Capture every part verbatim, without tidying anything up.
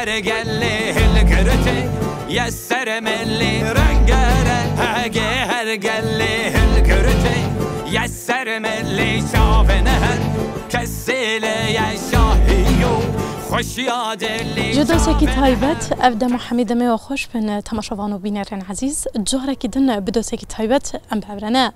Her gelê hilgirtê ye ser melê rengereng. Hegê her gelê hilgirtê ye ser melê çavên her kesê lê ye şahî û xweşiya dilê. Ji dosekî çavên taybet, her ev dema hemî demê we xweş bin, temaşevan û bînerên ezîz. Carekî din bi dosekî taybet em bi hev re ne.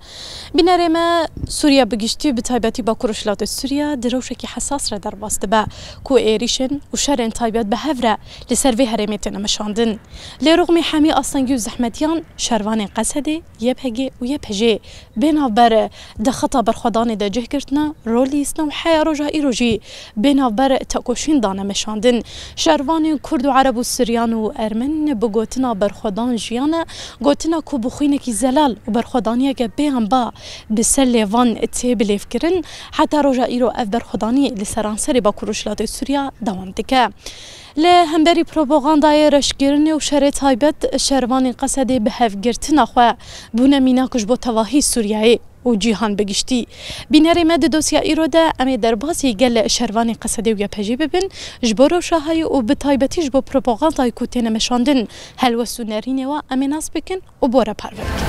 Bînerê me, Sûriya bi giştî, bi taybetî Bakur û Rojhilatê Sûriya di rewşekî hesas re derbas dibe, ku êrîşên û şerên taybet bi hev re li ser vê herêmê têne meşandin. Lê rûxmî hemî astengî û zehmetiyan şervanên Qesedê, Y P G û Y P J bê navber di xeta berxwedanê de cih girtine, rol lîstine û heya roja îro jî bê navber tekoşîn dane meşandin. Şervanên Kurd û Ereb û Siryan û Ermen bi gotina berxwedan jiyane, gotina ku bi xwînekî zelal û berxwedaniyeke bêanba bi ser lêvan tê bilêvkirin, heta roja îro ev berxwedanî li seranserê Bakur û Rojhilatê Sûriya dewam dike. Li hemberî propagandayê, reşkirinê û şerê taybet, şervanên Qesedê bi hevgirtina xwe bûne mînak ji bo tevahî Sûriyeyê û cîhan bi giştî. Bînerê me di dosya îro de em ê derbasî gel şervanên Qesedê û Y P G bibin, ji bo rewşa hayê û bi taybetî ji bo propagandayê ku têne meşandin, helwest û nerînê wa em ê nas bikin û bi we re parve bikin.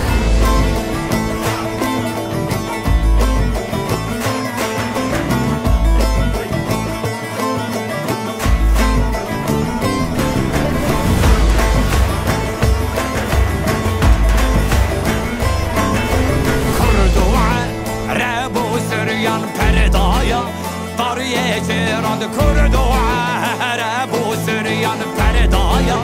Kurd û Ereb û Siryan perdaya tariyê cêran, Kurd û Ereb û Siryan perdaya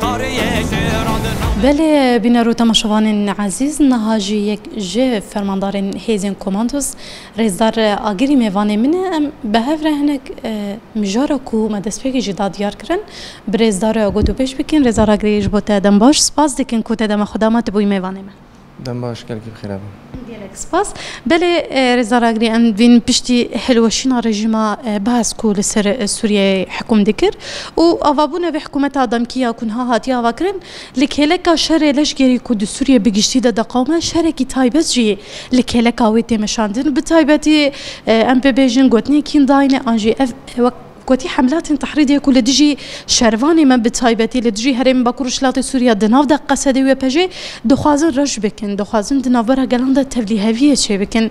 tariyê cêran. Belê, bîner û temaşevanên ezîz, niha jî yek ji fermandarên hêzên komandos, Rêzdar Agirî mêvanê min e. Em bi hev re hinek, e, mijara ku me destpêkê jî da diyar kirin, bi rêzdar gotûbêj bikin. Rêzdar Agirî, ji bo te dem baş, spas dikin ku te dema xwe da me, tu bûyî mêvanê me. Dem baş, gelkî bi xêr be. Gelek spas. Belê, e, Rêzdar Agirî, em dibînin piştî hilweşîna rejîma, e, Baas ku li ser, e, Sûriyeyê hikûm dikir û avabûna vê hikûmeta demkî ya ku niha hatiye avakirin, li kêleka şerê leşkerî ku di Sûriyê bi giştî de diqewime, şerekî taybet jî li kêleka wê tê meşandin. Bi taybetî, e, em pê bêjin gotinên kîn dayîne, an jî ev, e, wek gotî, hemlatên tehrîdê ku li dijî şervanê me, bi taybetî li dijî herêmên Bakur û Rojhilatê Sûriya di nav de Qesedê û Y P G dixwazin reş bikin, dixwazin di navbera gelan de tevlîheviyê çêbikin.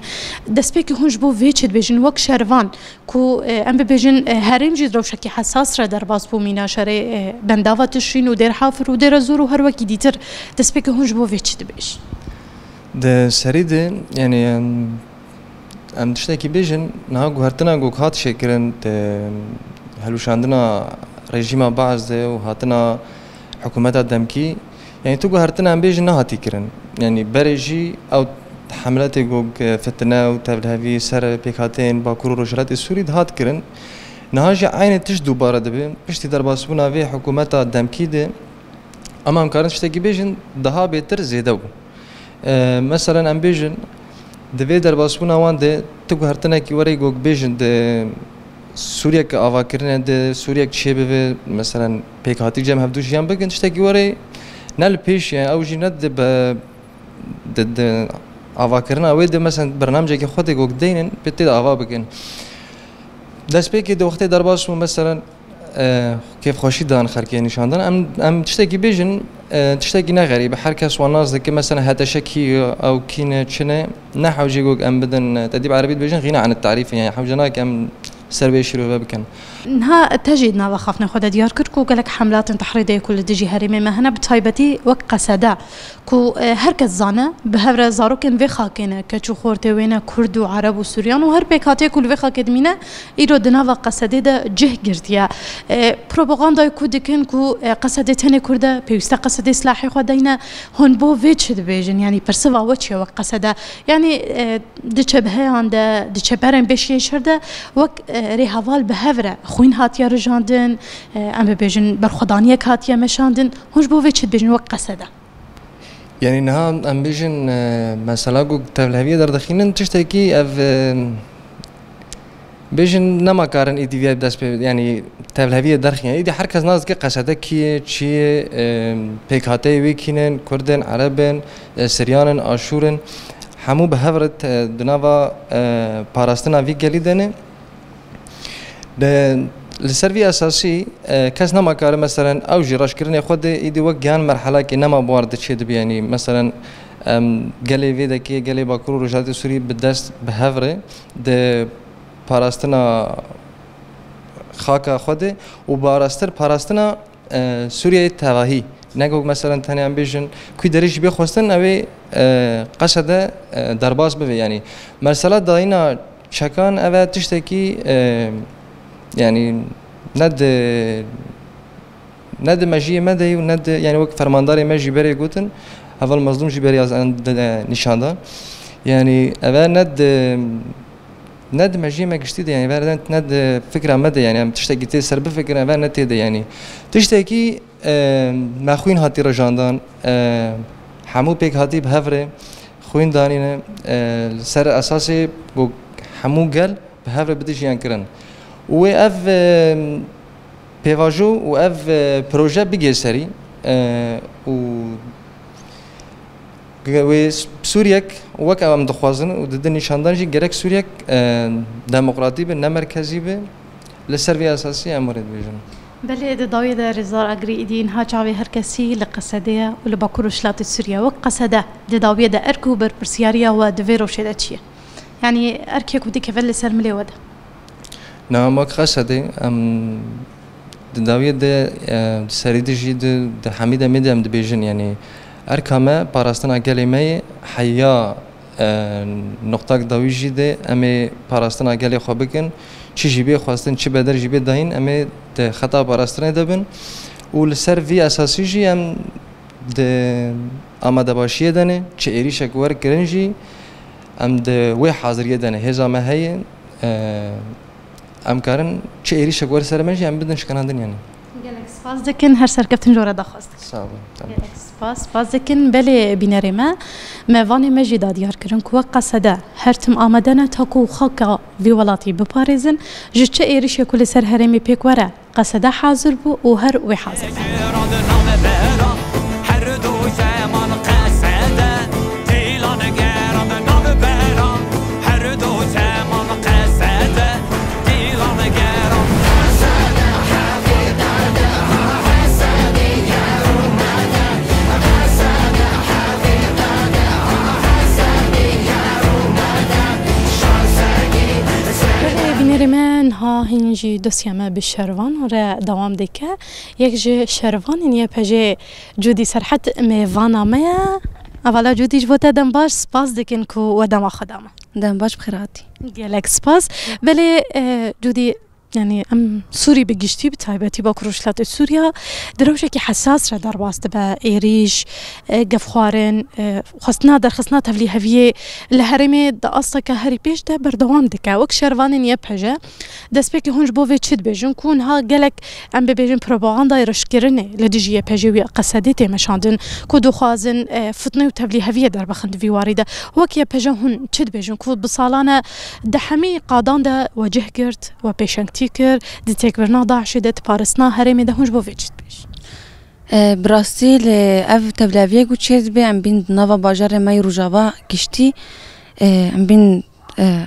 Destpêkê hûn ji bo vê çi dibêjin wek şervan? Ku, e, em bibêjin, e, herêm jî di rewşekî hesas re derbas bû mîna şerê, e, bendava Tişrîn û Dêr Hafir û Dêra Zûr û her wekî dîtir. Destpêkê hûn ji bo vê çi dibêjin? Di serî de, yanî, em, em tiştekî bêjin, niha guhertina ku hat çêkirin, di hilweşandina rejîma Baas de û hatina hikûmeta demkî, Yanî tu guhertina em bêjin nehatî kirin. Yanî berê jî ew hemletê ku fitine û tevlihevî ser pêkhateyên Bakur û Rojhilatê Sûrî dihat kirin. Niha jî eynî tişt dubare dibe. Piştî derbasbûna vê hikûmeta demkî de, em em karin tiştekî bêjin, daha bêtir zêde bû. E, meselen em bêjin, di vê derbasbûna wan de tu guhertinekî were ku bêjin di Sûriyeke avakirinê de Sûriyek çêbibe, meselen pêkhatî cem hevdû jiyan bikin, tiştekî were ne li pêş ye, ew jî ne di be-, di, di avakirina wê de, meselen bernameceke xwe de ku deynin, pê tê de ava bikin. Destpêkê di wextê derbas bû, meselen, e, kêfxweşî dan xelkê nîşan dan. Em, em tiştekî bêjin, e, tiştekî ne xerîb e. Her kes wan nas dike, meselen H T Ş kî ye, ew kî ne, çi ne. Ne hewce ku em bidin, e, te dî bi erebî dibêjin, xîne anit tarîfin, yani hewce nake em ser vê şîrove bikin. Niha te jî di nava xaftinê xwe de diyar kir ku gelek hemlatên tehrîdê ku li dijî herêmê me hene, bi taybetî wek Qesede, ku, e, her kes zane, bi hev re zarokên vê xakê ne, keç û xortê wê ne, Kurd û Ereb û Suryan û her pêkhateyê ku li vê xakê dimîne, îro di nava Qesedê de cih girtiye. E, propagandayê ku dikin ku, e, Qesedê tenê Kurd e, pêwîste Qesedê silahê xwe deyne, hûn bo vê çi dibêjin? Yanî pirsiva we çi ye wek Qesede? Yanî, e, di çebheyan de, di çeperên beşiyên şer de wek, e, rêheval bi hev re xwîn hatiye rijandin, e, em bibêjin berxwedaniyek hatiye meşandin. Hûn ji bo vê çi dibêjin wek Qesede? Yanî niha em bêjin, e, mesela ku tevliheviyê derdixînin, tiştekî ev, e, bêjin nema karin êdî vê dest pê, yanî tevliheviyê derxîne. Êdî her kes nas dike Qesede kî ye, çi ye, e, pêkhateyê wê kî ne, Kurd in, Ereb in, e, Siryan in, Aşûr in. Hemû bi hev re te-, di nava, e, parastina vî gelî de ne. Di, Li ser vî esasî, e, kes nema kare, meselen, ew jî reşkirinê xwe dê, îdî wek gihan merhelekê nema bi war diçê dibe, yanî, meselen, em, gelê vê dekê, gelê Bakur û Rojhilatê Sûrî bi dest bi hev re di parastina xaka xwe dê û bi arastir parastina, e, Sûriyeyê tevahî. Ne ku, meselen, tenê em bêjin, ku derê jî bê xwestin, ew ê, e, qesede, e, derbas bibe, yanî. Mesela dayîna çekan, ev e tiştekî, e, yanî ne di, ne di mejiyê me de ye û ne di, yanî wek fermandarê me jî berê gotin, heval Mezlûm jî berê ez, en, de, de, nîşan da. Yanî ev e ne di, ne di mejiyê me giştî de, yanî ev e ne di fikra me de, yanî em tiştekî tê ser bifikirin, ev e ne tê de, yanî tiştekî, e, me xwîn hatî rejandan, e, hemû pêk hatî bi hev re xwîn danîne, e, li ser esasê ku hemû gel bi hev re bide jiyan kirin. Û wê ev, e, pêvajo û ev, e, proje bigê serî, e, û wê Sûriyek wek ew em dixwazin û didin nîşandan jî gerek Sûriyek, e, demokratî be, ne merkezî be, li ser vê esasî em were dibêjin. Belê, di dawiyê de Rêzdar Agirî îdî niha çavê her kesî li Qesedê ye û li Bakur Rojhilatê Sûriye. Wek Qesede di dawiyê de erk û berpirsiyariya we di vê rojê de çi ye? Yanî erkê ku dikeve li ser milê we de? Na, em wek Qesedê, em di dawiyê de, e, di serî de jî di, di hemî demê de em dibêjin, yanî erka me parastina gelê me ye, heya e, noqtak dawî jî de em ê parastina gelê xwe bikin. Çi jî bê xwestin, çi bedel jî bê dayîn, em ê di xeta parastinê de bin. Û li ser vî esasî jî em di amadebaşiyê de ne, çi êrîşek wer kirin jî em di wê haziriyê de ne. Hêza me heye, e, em karin çi êrîşek wer ser me jî em bidin şikinandin, yanî. Gelek spas dikin, her serkeftin ji we re daxwaz dikin. Sağ olun. Tamam. Gelek spas, spas dikin. Belê bînerê me, me vanê me jî da diyar kirin ku wek Qesede her tim amade ne ta ku xaka vî welatî biparêzin, ji çi êrişê ku li ser herêmê pêk were, Qesede hazir bû û her wê hazir be. Belê, bînerê me, niha hîn jî dosya me bi şervan re dewam dike. Yek ji şervanên Y P J Cûdî Serhet mêvana me ye. Hevala Cûdî, ji bo te dem baş, spas dikin ku we dema xwe da me. Dem baş, bi xêr hatî. Gelek spas. Belê, e, Cûdî, yanî em Sûrî bi giştî, bi taybetî Bakur Rojhilatê Sûriya di rewşekî hesas re derbas dibe, êrîş, e, gefxwarin, e, xwestina derxistina tevlîheviyê li herêmê di asteke herî pêş de berdewam dike. Wek şervanên Y P J, destpêkê hûn ji bo vê çi dibêjin ku niha gelek, em bibêjin, propagandayê rişkirinê li dijî Y P J û Qesedê tê meşandin, ku dixwazin, e, fitne û tevlîheviyê derbixin di vî warî de? Wek Y P J hûn çi dibêjin ku bi salan e di hemî qadan de we cih girt, we pêşengtî kir, di têkbirina DAIŞê de, di parastina herêmê de, hûn ji bo vê çi dibêjin? E, bi rastî li ev tevleviyê ku çêdibe, em bîn di nava bajarê me yê Rojava giştî, e, em bîn, e,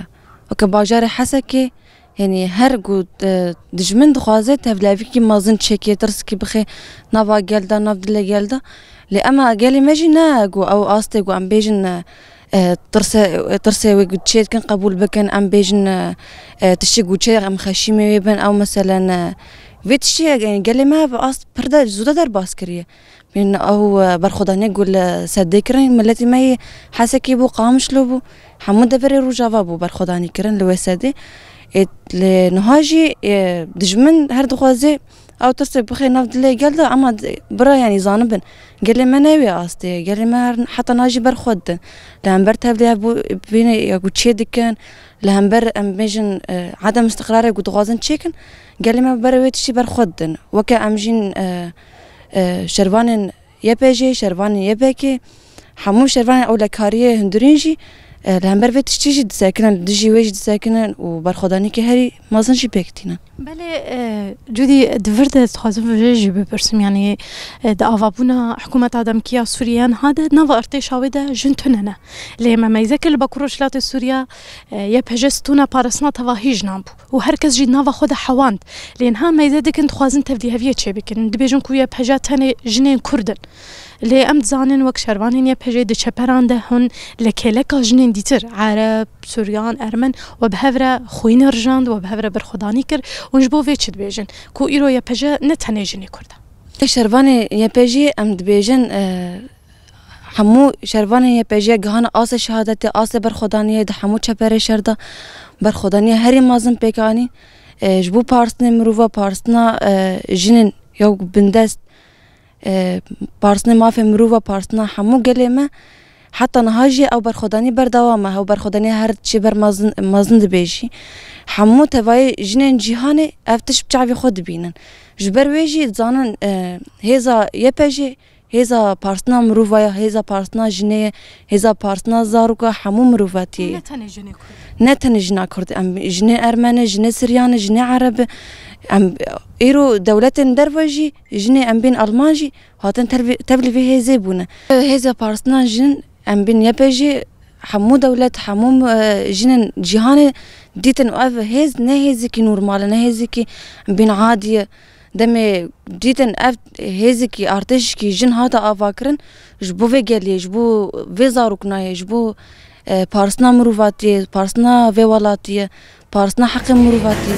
weke bajarê Hesekê, yanî her ku, e, dijmin dixwaze tevlevîkî mezin çêke, tirsikî bixe nava gel de, nav dilê gel de. Lê ema gelê me jî ne ku ew astê ku em bêjin, e, e, tirse, e, tirsê wê ku çê dikin qebûl bikin, em bêjin, e, e, tiştê ku çê em xeşîmê wê bin, ew meselen, e, vê tiştê, e, gelê me bi ast pir de zû de derbas kiriye. Bin ew, e, berxwedaniyê ku li sedê kirin, miletê me yê Hesekê bû, Qamişlo bû, hemû deverê Rojava bû berxwedanî kirin li wê sedê. Ê, lê niha jî, e, dijmin her dixwaze ew tirsê bixe nav dilê gel de, ema d-, bira, yanî, zanibin, gelê me ne wê astê ye, gelê me her, heta niha jî ber xwe didin. Li hember tevlî bû-, bînê ya ku çê dikin, li hember, em bêjin, e, edem istiqrarê ku dixwazin çêkin, gelê me ber wê tiştî ber xwe didin. Weke em jîn, e, e, şervanên Y P J, şervanên Y P G, hemû şervanên ewlekariyê hundirîn jî, E, li hember vê tiştî jî disekinin, li dijî wê jî disekinin û berxwedaniyeke herî mezin jî pêk tînin. Belê, e, Cudî, di vir de dixwazim vê jî bipirsim, yanî, e, di avabûna hikûmeta demkî ya Sûriyê ya niha de, nava artêşa wê de jin tune ne. Lê me meyze kir li Bakur Rojhilatê Sûriya, e, Y P J stûna parastina tevahî jinan bû û her kes jî nava xwe de hewand. Lê niha meyze dikin, dixwazin tevlîheviyê çêbikin. Dibêjin ku Y P J tenê jinên Kurd in. Lê em dizanin wek şervanên Y P J di çeperan de hûn li kêleka jinên dîtir, Ereb, Suryan, Ermen, we bi hev re xwîn rijand, we bi hev re berxwedanî kir. Hûn ji bo vê çi dibêjin? Ku îro Y P J ne tenê jinê Kurd e. Şervanê Y P J em dibêjin, e, hemû şervanên Y P J gihane asê şehadetê, asê berxwedaniyê di hemû çeperê şer de berxwedaniya herî mezin pêk anî. E, ji bo parstinê mirova, parstina, e, jinên ya bindest, e, parstinê mafê mirova, parstina hemû gelê me, heta niha jî ew berxwedanî berdewam e, ew berxwedanî her çi ber mezin, mezin dibe jî. Hemû tevayê jinên cîhanê ev tişt bi çavê xwe dibînin. Ji ber wê jî dizanin, e, hêza Y P J, hêza parstina mirova ye, hêza parstina jinê ye, hêza parstina zaroka hemû mirovatiyê ye. Ne tenê jinê Kurd. Ne tenê jina Kurd, em jinê Ermene, jinê Siryan e, jinê Ereb e. Em îro dewletên derve jî, jinê em bên Alman jî hatin tervî-, tevlî vê hêzê bûne. Hêza parstina jin em bên Y P J, hemû dewlet, hemû, e, jinên cîhanê dîtin ev hêz ne hêzekî normal e, ne hêzekî em bên adî ye. Demê dîtin ev hêzekî, artêşikî jin hate avakirin, ji bo vê gelê, ji bo vê zaroknayê, ji bo, e, parstina mirovatiyê, parstina vê welatiyê, parstina heqê mirovatiyê.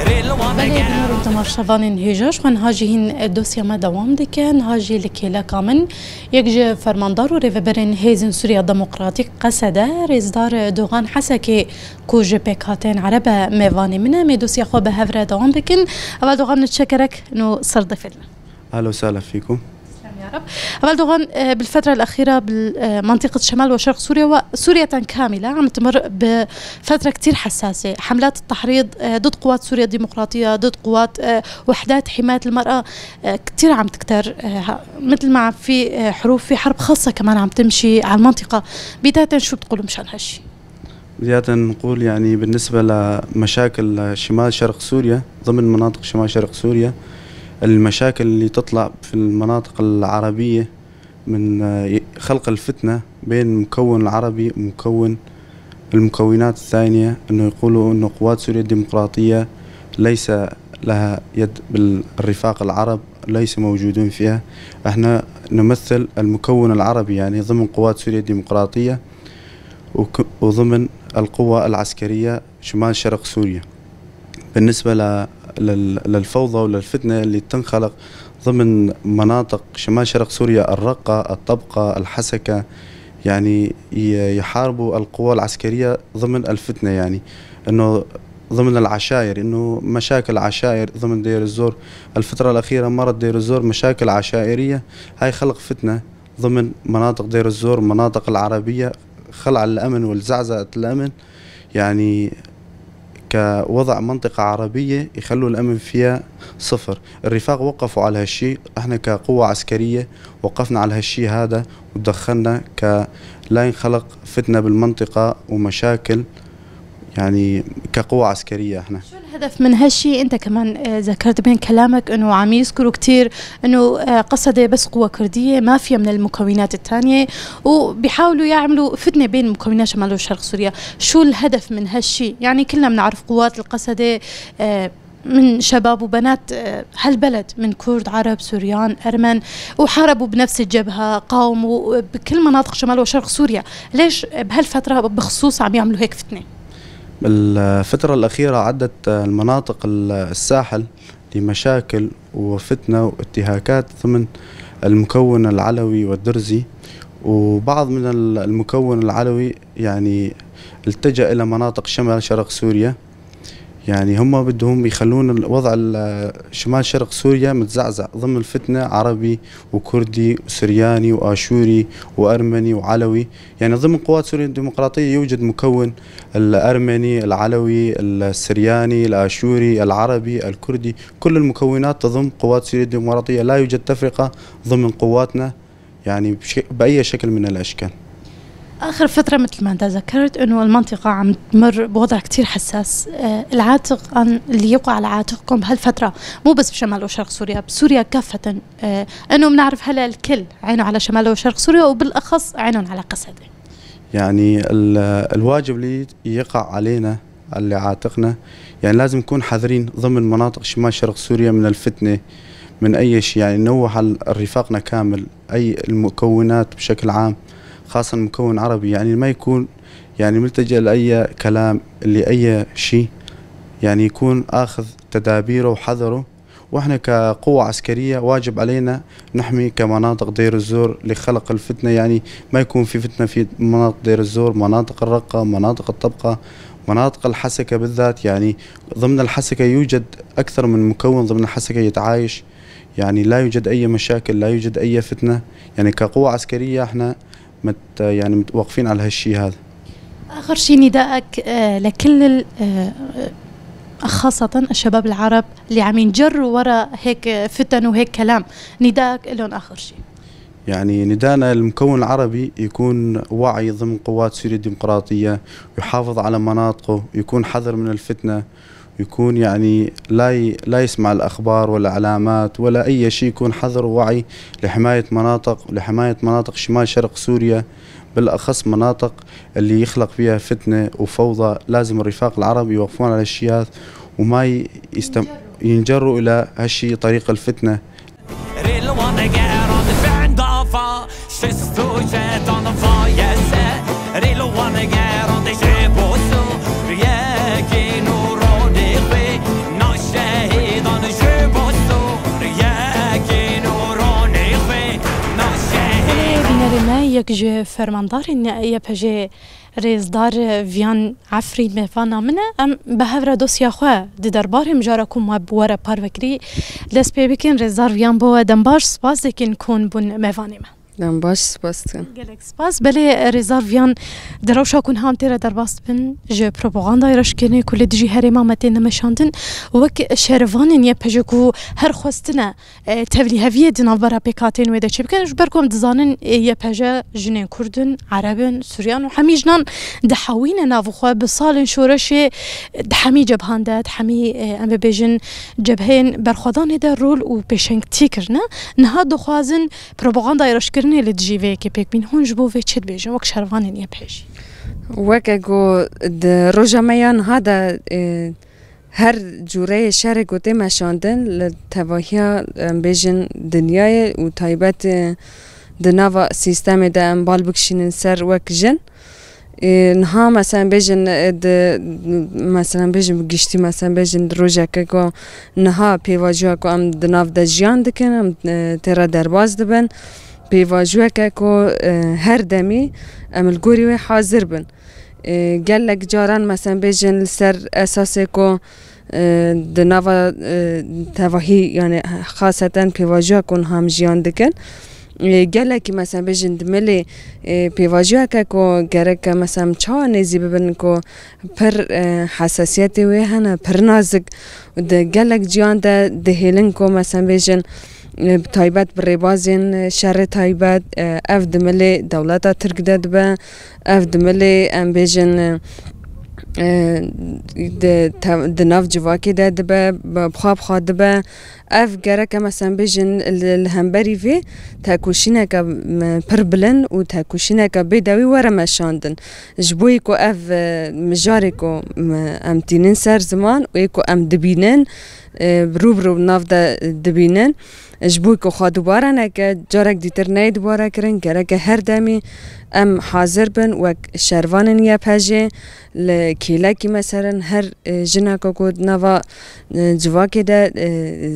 Belê, binêr û temaşevanên hêja, ji xwe niha jî hîn dosya me dewam dike. Niha jî li kêleka min yek ji fermandar û rêveberên Hêzên Sûriya Demokratîk, Qesede, rêzdar Dogan Hesekê, ku ji pêkhateyên Ereb e, mêvanê min e. Em ê dosya xwe bi hev re dewam bikin. Heval Dogan, çekerek no ser defê. Ahlen we sahlen fîkum. Heval Dogan, e, bil fetra el-exîra bil, e, mentiqet şemal we şerq Sûriye we Sûriyeten kamîle, em timir bi fetre ktir hessasê. Hemlat tehrîd, e, did quwat Sûriye Demokratiye, did quwat, e, wehdat himayet el-mer'a, e, ktir am tikter, e, ha, mitl ma fi, e, huruf fi harb xassa keman am timşî al mentiqa. Bidayeten şu btqulu mişan heşî. بداية نقول يعني بالنسبة لمشاكل شمال شرق سوريا، ضمن مناطق شمال شرق سوريا، المشاكل اللي تطلع في المناطق العربية من، آه، خلق الفتنة بين المكون العربي ومكون المكونات الثانية، إنه يقولوا إنه قوات سوريا الديمقراطية ليس لها يد بالرفاق العرب، ليس موجودون فيها. احنا نمثل المكون العربي، يعني، ضمن قوات سوريا الديمقراطية. وك-، وضمن القوة العسكرية شمال شرق سوريا. بالنسبة ل-، لل-، للفوضى وللفتنة اللي تنخلق ضمن مناطق شمال شرق سوريا، الرقة، الطبقة، الحسكة، يعني، ي-، يحاربوا القوى العسكرية ضمن الفتنة، يعني، إنه ضمن العشائر، إنه مشاكل عشائر ضمن دير الزور. الفترة الأخيرة مرت دير الزور مشاكل عشائرية، هاي خلق فتنة ضمن مناطق دير الزور، مناطق العربية، خلع الأمن والزعزعة الأمن، يعني كوضع منطقة عربية يخلوا الأمن فيها صفر. الرفاق وقفوا على هالشي، احنا كقوة عسكرية وقفنا على هالشي هذا وتدخلنا ك-، لا ينخلق فتنة بالمنطقة ومشاكل، يعني كقوة عسكرية احنا. شو الهدف من هالشي؟ انت كمان، آه، ذكرت بين كلامك انه عم يذكروا كتير انه، آه، قسدة بس قوة كردية، ما فيها من المكونات التانية، وبيحاولوا يعملوا فتنة بين مكونات شمال وشرق سوريا. شو الهدف من هالشي؟ يعني كلنا بنعرف قوات القسدة، آه، من شباب وبنات، آه، هالبلد، من كرد، عرب، سوريان، أرمن، وحاربوا بنفس الجبهة، قاوموا بكل مناطق شمال وشرق سوريا. ليش بهالفترة بخصوص عم يعملوا هيك فتنة؟ بالفترة الأخيرة عدت المناطق ال-، الساحل لمشاكل وفتنة وانتهاكات ضمن المكون العلوي والدرزي، وبعض من ال-، المكون العلوي، يعني، التجأ إلى مناطق شمال شرق سوريا. يعني، هم بدهم يخلون الوضع ال-، شمال شرق سوريا متزعزع ضمن الفتنة، عربي وكردي وسرياني وآشوري وأرمني وعلوي. يعني، ضمن قوات سوريا الديمقراطية يوجد مكون الأرمني، العلوي، السرياني، الآشوري، العربي، الكردي، كل المكونات تضم قوات سوريا الديمقراطية، لا يوجد تفرقة ضمن قواتنا، يعني، بش-، بأي شكل من الأشكال. آخر فترة، مثل ما أنت ذكرت، إنه المنطقة عم تمر بوضع كتير حساس. آه، العاتق عن-، اللي يقع على عاتقكم بهالفترة، مو بس بشمال وشرق سوريا، بسوريا كافة، آه، إنه بنعرف هلأ الكل عينه على شمال وشرق سوريا، وبالأخص عينهم على قسد. يعني، ال-، الواجب اللي يقع علينا، اللي عاتقنا، يعني، لازم نكون حذرين ضمن مناطق شمال شرق سوريا من الفتنة، من أي شيء. يعني، نوه على رفاقنا كامل، أي المكونات بشكل عام، خاصة المكون عربي، يعني، ما يكون، يعني، ملتجئ لأي كلام، لأي شيء، يعني، يكون آخذ تدابيره وحذره. وإحنا كقوة عسكرية واجب علينا نحمي كمناطق دير الزور لخلق الفتنة، يعني، ما يكون في فتنة في مناطق دير الزور، مناطق الرقة، مناطق الطبقة، مناطق الحسكة بالذات. يعني، ضمن الحسكة يوجد أكثر من مكون ضمن الحسكة يتعايش، يعني، لا يوجد أي مشاكل، لا يوجد أي فتنة. يعني، كقوة عسكرية إحنا مت-، يعني، متوقفين على هالشي هذا. آخر شي، نداءك، آه، لكل ال-، آه، خاصة الشباب العرب اللي عم ينجروا ورا هيك فتن وهيك كلام، نداءك لهم آخر شي؟ يعني، نداءنا المكون العربي يكون وعي ضمن قوات سوريا الديمقراطية، ويحافظ على مناطقه، ويكون حذر من الفتنة، يكون، يعني، لا ي-، لا يسمع الأخبار ولا إعلامات ولا أي شيء، يكون حذر ووعي لحماية مناطق، لحماية مناطق شمال شرق سوريا، بالأخص مناطق اللي يخلق فيها فتنة وفوضى. لازم الرفاق العربي يوقفون على هالشي هذا، وما ي-، يستم-، ينجروا إلى هالشي، طريق الفتنة. Rê li wan geran dibin dava, şist û çetan vayese. Rê li wan geran dê ji bo Sûriyekê nûronê xwe, na şehîdan ji bo Sûriyekê nûronê xwe, na şehîdan. Bînerê me, yek ji fermandarên Y P J Rêzdar Viyan Efrîn mêvana min e. Em bi hev re dosya xwe di derbarê mijara ku me bi we re parve kirî dest pê bikin. Rêzdar Viyan, bo we dem baş, spas dikin ku hûn bûn mêvanê me. Dem baş, spas dikim. Gelek spas. Belê, Rêzdar Viyan, di rewşa ku niha em tê re derbas dibin, ji propagandayê re şikênê ku li dijî herêma me têne meşandin, wek şervanên Y P J ku her xwestine e, tevlîheviyê di navbera pêkhateyên wê de çêbikin. Ji ber ku em dizanin, e, Y P J jinên Kurd in, Ereb in, Suryan û hemî jinan dihewîne nav xwe. Bi salên şoreşê, e, di hemî cebhan de, di hemî, e, em bibêjin cebheyên berxwedanê de rol û pêşengtî kirine. Niha dixwazin propagandayê reşkirinê li dijî vê yekê pêk bîn. Hûn ji bo vê çi dibêjin wek şervanên Y P J? Weke ku di roja me ya niha de, e, her cûreyê şerê ku tê meşandin li tevahiya, em bêjin, dinyayê û taybet, e, di nava sîstemê de em bal bikişînin ser wek jin. Ê, niha, mesela, bêjin, e, di, mesela, bêjin, bi giştî, mesela, bêjin, di rojeke ku niha pêvajoya ku em di nav de jiyan dikin, em, e, tê re derbas dibin, pêvajoyeke ku, e, her demî em li gorî wê hazir bin. E, gelek caran, mesela, bêjin, li ser esasê ku, e, di nava, e, tevahî, yani, xaseten pêvajoya ku niha em jiyan dikin. E, gelekî, mesela, bêjin, di milê, e, pêvajoyeke ku gerek, mesela, em çawa nêzî bibin ku pir, e, hesasiyetê wê hene, pir nazik, di gelek ciyan de dihêlin ku, mesela, bêjin, e, bi taybet bi rêbazên, e, şerê taybet, e, ev di milê dewleta Tirk de dibe, ev di milê, em bêjin, e, e, di tev-, di nav civakê de dibe, bi, bi xwe bi xwe dibe. Ev gerek em, mesela, bêjin, li, li hemberî vê tekoşîneke, m, pir bilind û tekoşîneke bêdewî were meşandin. Ji bo yê ku ev, e, mijarê ku, m, em tînin ser ziman û yê ku em dibînin, e, rû bi rû nav de dibînin, Ji bo ku xwe dubare neke, carek dîtir neyê dubare kirin, gereke her demî em hazir bin wek şervanên Y P G, li kêlekî meselen her, e, jineka ku di nava, e, civakê de, e,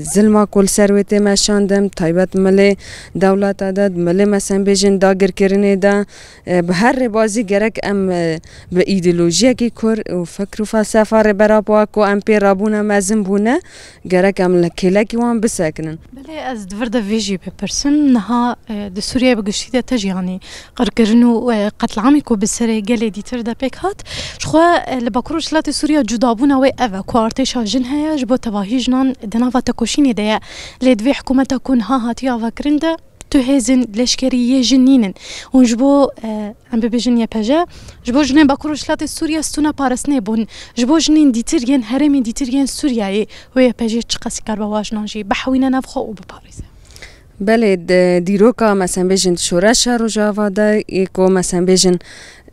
zilma ku li ser wê tê meşandin, taybet milê dewleta de, milê mesen bêjin dagirkirinê de, e, bi her rêbazî gerek em, e, bi îdeolojiyekî kur û fikr û felsefa Rêber Apo ku em pê rabûne mezin bûne, gerek em li kêlekî wan bisekinin. Belê, ez di vir de vê jî bipirsim. Niha, e, di Sûriyeyê bi giştî de te jî, yanî, qirkirin û, e, qetliamê ku bi serê gelê dîtir de pêk hat, ji xwe, e, li Bakur Rojhilatê Sûriya cudabûna wê ev e ku artêşa jin heye, ji bo tevahî jinan di nava tekoşînê de ye. Lê di vê hikûmeta ku niha hatiye avakirin de, tu hêzên leşkerî yê jin nînin. Hûn ji bo, e, em bibêjin Y P G, ji bo jinên Bakur Rojhilatê Sûriye stûna parastinê bûn. Ji bo jinên dîtir yên herêmên dîtir yên Sûriyeyê wê Y P G çiqasî karibe wa jinan jî bihewîne nav xwe û biparêze? Belê, di dîroka, mesen bêjin, di şoreşa Rojava de, ê ku, mesen bêjin,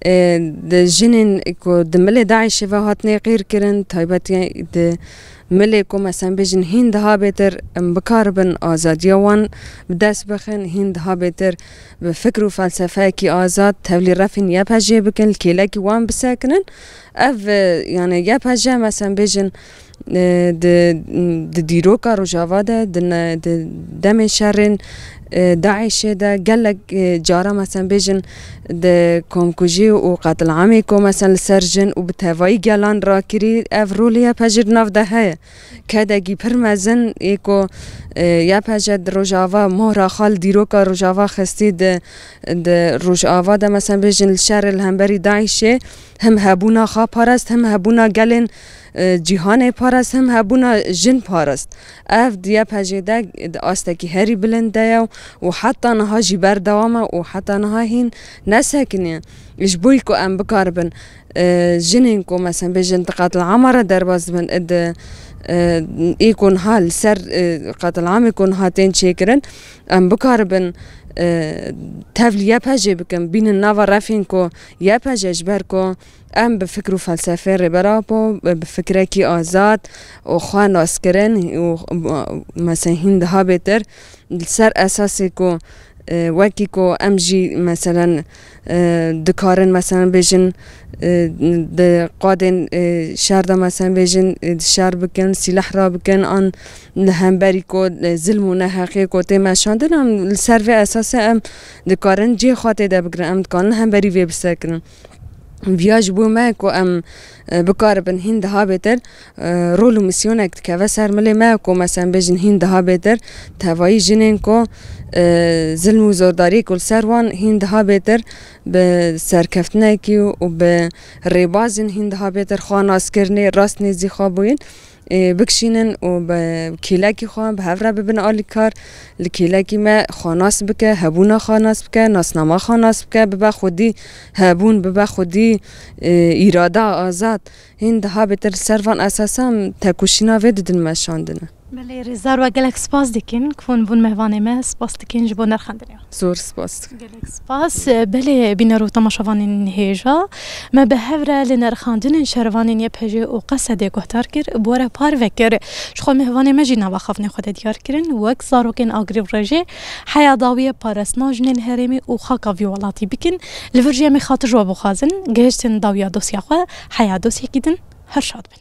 e, di jinên ku di milê DAIŞê ve hatine qîr kirin, taybetî di milê ku, mesen bêjin, hîn diha bêtir, em, bikaribin azadiya wan bi dest bixin, hîn diha bêtir bi fikr û felsefeyekî azad tevlî refên Y P G bikin, li kêlekî wan bisekinin. Ev, e, yani Y P G, mesen bêjin, e, di, di dîroka Rojava de, di ne-, di demê şerên, e, DAIŞê de gelek, e, cara, mesen bêjin, di komkujî û qetilamê ku, mesen, li ser jin û bi tevayî gelan rakirî, ev rolê Y P G di nav de heye. Kedekî pir mezin ê ku, e, Y P G di Rojava, mohra xwe li dîroka Rojava xistî, di, di Rojava de, mesen bêjin, li şerê li hemberî DAIŞê him hebûna xwe parest, him hebûna gelên, e, cîhanê parest, him hebûna jin parest. Ev di Y P G de di astekî herî bilind de ye û heta niha jî berdewam e û heta niha hîn nesekiniye. Ji bo ku em bikaribin, e, jinên ku, mesen bêjin, di qetlîama re derbas dibin, e, di, e, ê ku niha li ser, e, qetliamê ku niha tên çêkirin, em bikaribin, e, tevlî Y P G bikin, bînin nava refên ku Y P G, ji ber ku em bi fikr û felsefeyê Rêber Apo, bi fikrekî azad û xwe naskirin û, mesen, hîn diha bêtir li ser esasê ku, e, wekî ku em jî, meselen, e, dikarin, meselen, bêjin, e, di qadên, e, şer de, meselen, bêjin, e, di şer bikin, sîleh rabikin, an li hemberî ku, e, zilm û neheqiyê ku tê meşandin, em li ser vê esasê em dikarin cihê xwe tê de bigirin, em dikarin li hemberî vê bisekirin. Viya ji bo me ku em, e, bikaribin hîn diha bêtir, e, rol û misyonek dikeve ser milê me ku, mesen bêjin, hîn diha bêtir tevayî jinên ku, e, zilm û zordariyê ku li ser wan hîn diha bêtir bi serkeftinekî û bi rêbazên hîn diha bêtir xwe naskirinê rast nêzî xwe bûyin, e, bikişînin û bi kêlekî xwe bi hev re bibin alîkar, li kêlekî me xwe nas bike, hebûna xwe nas bike, nasnama xwe nas bike, bibe xwedî hebûn, bibe xwedî, e, îrada azad. Hîn diha bêtir li ser van esasan tekoşîna vê didin meşandine. Belê, rêzdar, we gelek spas dikin ku hûn bûn mehvanê me. Spas dikin ji bo nerxandinê. Zor spas dikim. Gelek spas. Belê, bîner û temaşevanên hêja, me bi hev re li nerxandinên şervanên Y P G û Qesedê guhdar kir, bi we re parve kir. Ji xwe mehvanê me jî nava xavinê xwe de diyar kirin, wek zarokên agirî û rêjê heya dawiyê parastina jinên herêmê û xaka vî welatî bikin, li vir jî em ê xatir ji we bixwazin, gihiştin dawiya dosya xwe heya dosyekî din. Her şad bin.